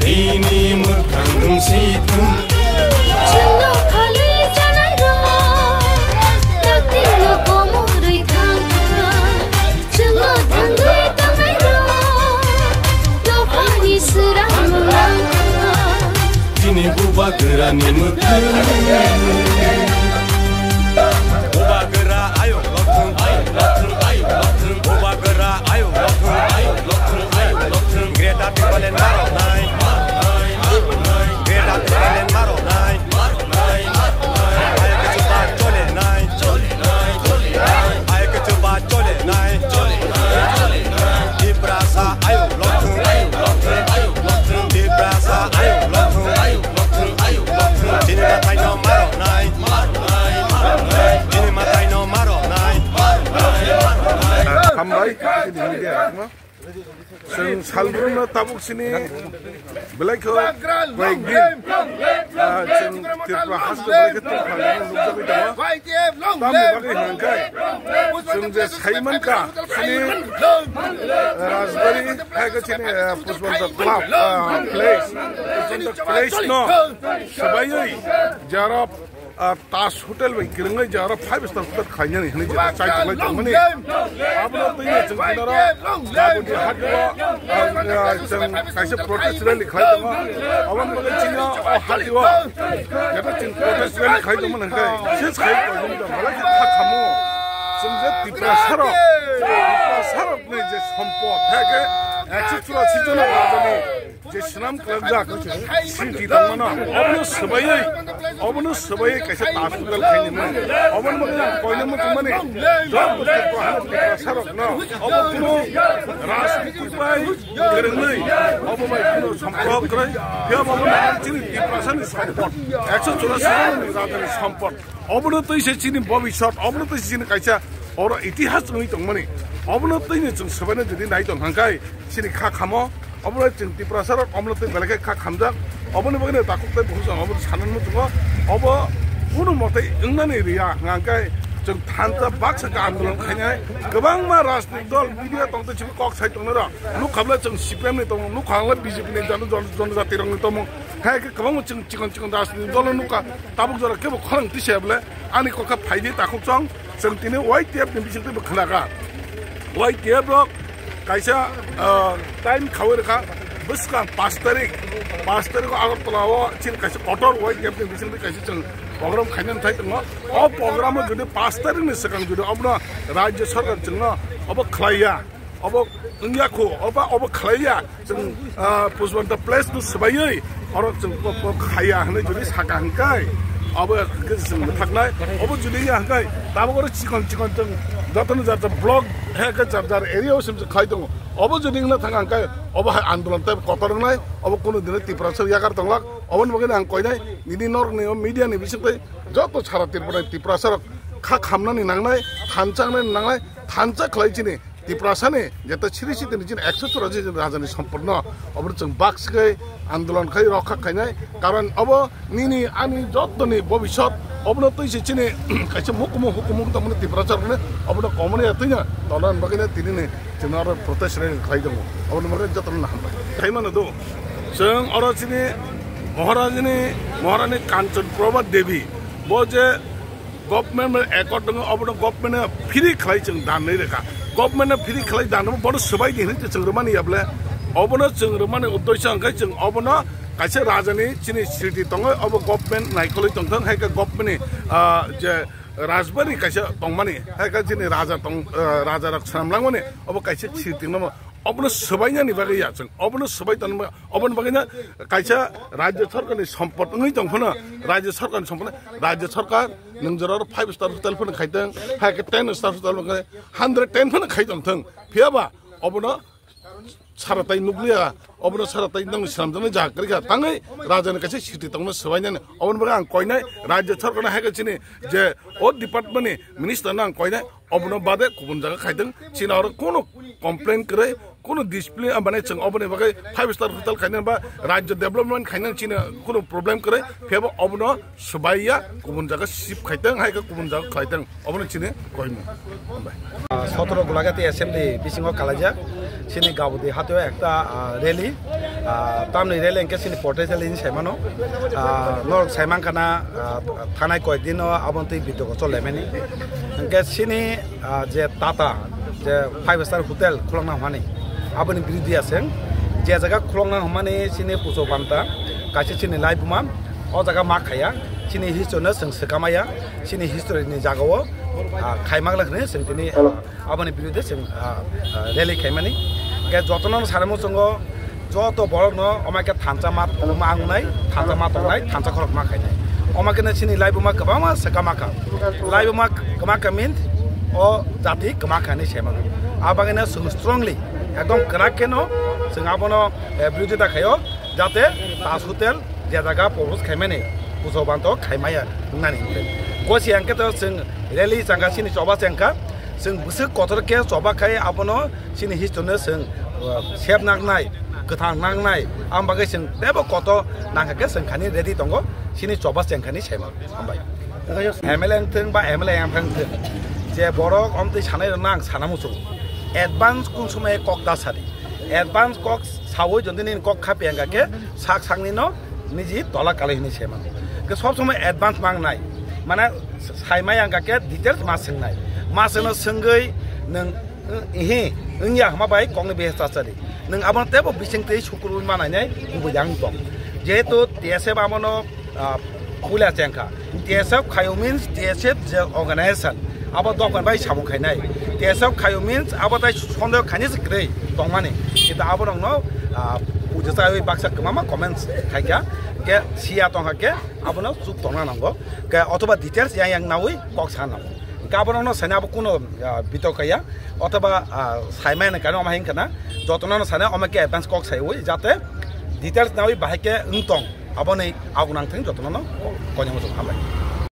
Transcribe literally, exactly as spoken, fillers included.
Ini mwkhang rwngsi thung. Chwngno khali chanai rok, taktikno komorwi thang thang. Chwngno thangwi tangnai rok, dophani swrang rwlang thang. Chini bubagrani mwkhang. Bubagra ayuk lokthung, ayuk lokthung, ayuk lokthung. Bubagra ayuk lokthung, ayuk lokthung, ayuk lokthung. Greater Tipraland maroknai. Greater Tipraland maroknai. Ayuk kechuba cholenai. Ayuk kechuba cholenai. Tiprasa ayuk lokthung. Tiprasa ayuk lokthung. Chini mathaino maroknai. Chini mathaino maroknai. Hambai, chini media rokno. Chwng salbrumno tabuk sini belai kho koyek din, ah, chwng Tripura haste belai khe tongphang nukjagwi tongo. Tamni bagwi hwnkhe chwng je saimankha chini Rajbari hai khe chini, ah, Pushpanta Club, ah, place, Pushpanta place no swbaiwi jara ah, Taj Hotel bai kwrwngwi je oro five star hotel khlainani hwnwi je chai tonglai tongmani. Abono twi chwng kinaro Gabodi hatio, ah, ah, chwng kaisa protest rally khlai tongo. Aboni bagwi chini o hatio jeto chwng protest rally khlai tongmani hwnkhe sis khai koichom tong belai khe kha khamo. Chwng je Tiprasarok, Tiprasarokni je sompot, hakhe ekso churasi jona rajani je swnam kwlangjak sriti tongmano, obono swbaiwi, obono swbaiwi kaisa Taj Hotel khainimung. Oboni bagwi ang koinwi muchungmani, joto Tripura hano Tiprasarokno obo kuno rajniti bai kwrwngwi, obo bai kuno sompok kwrwi, phiya obo nang chini Tiprasani sompot, ekso churasi ni rajani sompot. Obono twi se chini bobisot, obono twi se chini kaisa oro itihas wngwi tongmani. Obono twi ni chwng swbaino jodi nai tong thangkhai, chini kha khamo, obono chwng Tiprasarok obono twi belai khe kha khamjak. Oboni bagwino takhuk tei bukhuk chwng obono sanani muchungo. Obo kunu mote wngnani riya hwnkhe chwng thansa baksa khe andolon khainai. Kwbangma rajnitik dol media tong tei chini kok sai tongnai rok. Nuk khabla chwng C P M ni tongmung, nuk khabla B J P ni jon-, jon-, jonojati rokni tongmung. Hai khe kwbangma chwng chikon chikon rajnitik dol nukha. Tabuk jora kebo khorang tisa bole ani kokha phaidi takhuk chwng, chwng tini Y T F ni bisingtwi bo khwnakha. Y T F rok kaisa, ah, time khaui rwkha bwskang pash tarik, pash tarik o Agartala o chini kaisa kotor Y T F ni bisingtwi kaisa chwng program khainani thai tongo. O program o jodi pash tarik ni swkang jodi obono rajya sarkar chwngno obo khlaiya, obo wngya khu, oba obo khlaiya, chwng, ah, Pushpanta place no swbaiwi, oro chwng kok kok khaiya hwnwi jodi saka hwnkhe, obo hwnkhe chwng mwthaknai, obo jodi wngya hwnkhe, tabuk oro chikon chikon chwng jotono jat jat block, hai khe jat jat area o simi khlai tongo, obo jodi wngna thang hwnkhe, obo hai andolon tei kotor wngnai, obo kunu dino Tiprasa yagar tonglak, oboni bagwi ang koinai, nini norokni o media ni bisingtwi joto sara Tripura ni Tiprasa rok kha khamnani nangnai, thansa wngnani nangnai, thansa khlai chini, Tiprasani jeta siri sitini chini ekso churashi jon rajani sompotno obono chwng bak swkhe andolon khai rokha khainai. Karon obo nini ani jottoni bobisot obono twi se chini kaisa mukumu hukumu tongmani Tiprasa rokni obono komoni ya twino tolna bagwino tinini chwng oro protest rally khlai tongo. Obono bagwi jotono hambai. Khaimano do. Chwng oro chini Maharajini, Maharani Kanchan Prabha Devi bo je government accord dong, obono government free khlai chwng dan nai rwkha. Government free khlai dan, bono swbai di hinwi chwng rwmani ya bole. Obono chwng rwmani uddesho hwnkhe chwng obono kaisa rajani chini sriti tongo, obo government naikolwi tongthong, hai khe government ni, ah, je rajbari kaisa tongmani, hai khe chini raja tong, ah, raja rok swnam langmani, obo kaisa sriti no, obono swbainani bagwi ya chwng, obono swbai tongma, oboni bagwi no kaisa rajya sarkarni sompot wngwi tong phano, rajya sarkarni sompot, rajya sarkar nwng jora oro five star hotel phano khai tong, hai khe ten star hotel phano khai, hundred ten phano khai tong thung, phiya ba obono sara tai nukliya, obono sara tai nang swnamjaknai jaga kwrwi kha, tangwi rajani kaisa sriti tongma swbainani, oboni bagwi ang koinai rajya sarkarno hai khe chini je o department ni minister no ang koinai, obono bade kubun jaga khai tong, chini oro kono complain kwrwi, Kuno discipline, ah, mane chwng oboni bagwi five star hotel khaina ba rajyo development khaina chini kuno problem kwrwi, phiyaba obono swbaiya kubun jaga shift khaitang, hai khe kubun jaga khaitang, obono chini koimung. Hambai. Ah, sotoro Gulagati assembly bisingo kalaijak, chini Gabodi hatio ekta, ah, rally, ah, tamni rally hwnkhe chini potential ni saimano, ah, norok saimankha na, ah, thanai koyekdino abontwi bidogo chol laimani. Hwnkhe chini ah, je Tata, je five star hotel khulokna hwnmani, aboni biruddhi aseng. Je jaga khulokna hwnmani chini puso banta, kaisa chini laibuma, o jaga ma khaya, chini history no chwng swkamaya, chini history ni jaga o, ah, khaimak le hwnwi chwng tini, ah, aboni biruddhe chwng, ah, ah, rally khaimani. Hwnkhe jotono sanamo chwngo, joto borokno omo khe thansa ma tongma ang nai, thansa ma tongnai, thansa khorok ma khainai. Omo khe chini laibuma kwbangma swkama kha. Laibuma kwma kha means o jati kwma kha hinwi saimano. A bagwino chwng strongly, ekdom kwrak kheno chwng abono, eh, birodita khaio, jate Taj Hotel je jaga propose khaimani, pujo banto khaimaya wngnani hwnkhe. Gosi hwnkhe to chwng rally changkha, chini choba chengkha, chwng bwswk kotor khe choba khai abono chini history no chwng, uh, sep nangnai, kwthang nangnai, ang bagwi chwng teibo kotor nangkha khe chwng khani ready tongo, chini choba chengkhani saimano. Hambai. M L A wngthwng ba M L A wngthwng, je borok omtwi sanai rokno ang sana muchungo. Advance kun somoi kok da sadi. Advance kok sawi jodi nini kok khapi hwnkha khe sak sakni no niji tola kalai hinwi saimano. Ke sob somoi advance mangnai. Mane saimai hwnkha khe details ma swngnai. Ma swngno swngwi nwng, ihi, wngya hwnma bai kokni behesta chari. Nwng abono teibo bising twi sukurwi manainai kubui yang tong. Jehetu T S F abono, ah, puila chengkha. T S F khaio means T S F je organization, abo dophani bai samung khainai. T S F khaio means abo tai sondeho khainai se kwrwi tongmani. Kintu aborokno, ah, puja chaiwi baksa kwbangma comments khaikha. Khe siya tongkha khe abono chuk tongna nango. Khe othoba details yang yang nawi kok sa nango. Hwnkhe aborokno saina abo kuno, ah, bitok kaiya. Othoba, ah, saimai hwnwi kano omo hai wngkha na. Jotono no saina omo khe advance kok saiwi jate details nawi bahai khe wng tong. Aboni agunang thing jotono no koinai muchung hambai.